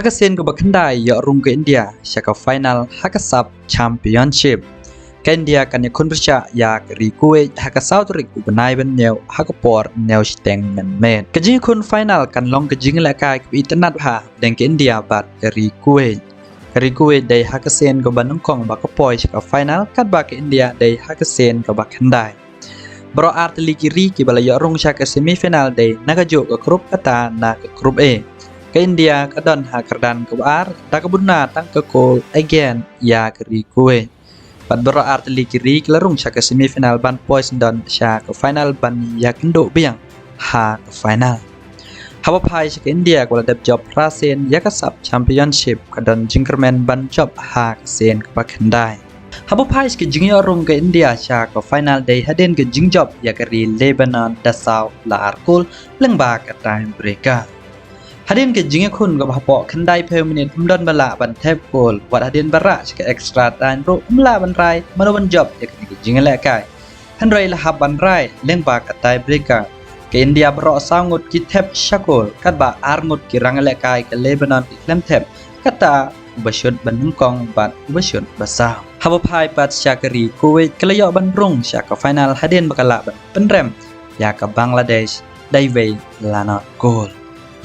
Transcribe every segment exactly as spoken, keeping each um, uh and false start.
Ka sien kaba khyndai ïoh rung ka India sha ka final ha ka sub championship. Ka India kan ïakhun pyrshah ïa ka ri Kuwait ha ka saw tarik u bnai ba hynñiew ha ka por hynñiew shiteng mynmiet. Ka jingïakhun final kan long ka jingïalehkai kaba itynnad bha hapdeng ka India bad ka ri Kuwait. Ka ri Kuwait dei ha ka sien kaba nyngkong ba ka poi sha ka final, katba ka India dei ha ka sien kaba khyndai. Baroh ar tylli ki ri kiba la ïoh rung sha ka semi final dei na kajuh ka group, kata na ka group A. Ka India ka don ha kyrdan kaba ar da kaba duna tang ka kol again ïa ka ri Kuwait. Bad baroh ar tylli ki ri ki la rung sha ka semi final ban poi syndon sha ka final ban ïakynduh biang ha ka final. Haba phai sha ka India kaba la dep jop phra sien ïa ka sub championship, ka don jingkyrmen ban jop ha ka sien kaba khyndai. Haba phai sha ka jingïoh rung ka India sha ka final dei hadien ka jingjop ïa ka ri Lebanon da saw la ar kol lyngba ka tie breaker. Hadien ka jingïakhun kaba hapoh khyndai phew minit ym don ba lah ban thep kol, wat hadien ba rah sha ka extra time ruh ym lah ban rai mano ban jop ïa kane ka jingïalehkai. Hynrei la hap ban rai lyngba ka tie breaker. Ka India baroh saw ngut ki thep sha kol, katba ar ngut ki rangïalehkai ka Lebanon ki khlem thep, kata uba shut ba nyngkong bad uba shut ba saw. Haba phai pat sha ka ri Kuwait, ka la ïoh ban rung sha ka final hadien ba ka lah ban pynrem ïa ka Bangladesh da iwei la nod kol.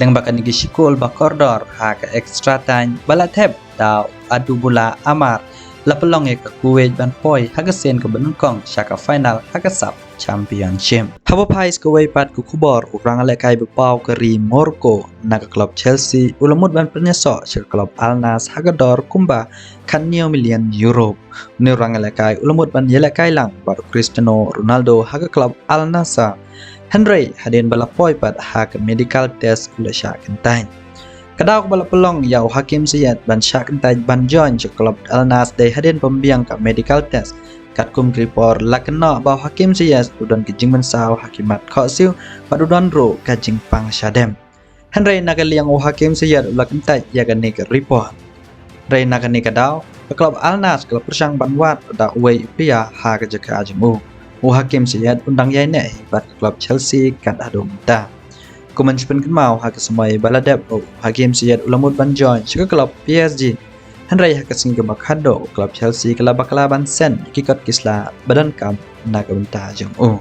Lyngba kane ka shi kol ba kordor ha ka extra time ba la thep da u Abdullah Amar, la pynlong ïa ka Kuwait ban poi ha ka sien kaba nyngkong sha ka final ha ka sub championship. Haba phai sha kawei pat ka khubor, u rangïalehkai ba paw ka ri Morocco na ka club Chelsea u la mut ban pynïasoh sha ka club Al Nassr ha ka dor kumba khathynñiew million euro. Une u rangïalehkai u la mut ban ïalehkai lang bad u Cristiano Ronaldo ha ka club Al Nassr. Hynrei hadien ba la poi pat ha ka medical test u la shah kyntait. Ka daw kaba la pynlong ïa u Hakim Ziyech ban shah kyntait ban join sha ka club Al Nassr dei hadien ba ym biang ka medical test. Katkum ki report la kynnoh ba u Hakim Ziyech u don ka jingmynsaw ha ki mat khohsiew bad u don ruh ka jingpang shadem. Hynrei na ka liang u Hakim Ziyech u la kyntait ïa kane ka report. Hynrei na kane ka daw ka club Al Nassr ka la pyrshang ban wad da uwei u player ha ka jaka jong u. U Hakim Ziyech un dang ïaineh hi bad ka club Chelsea kat haduh mynta. Kum ban shu pynkynmaw, ha ka samoi ba la dep u Hakim Ziyech u la mut ban join sha ka club P S G. Hynrei ha ka sngi kaba khatduh u club Chelsea ka la bakla ban send ïa ki kot ki sla ba donkam na ka bynta jong u.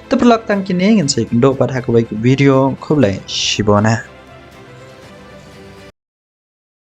Te paralok, tang kine ngin sa ïakynduh pat ha kawei ka video. Khublei shibun.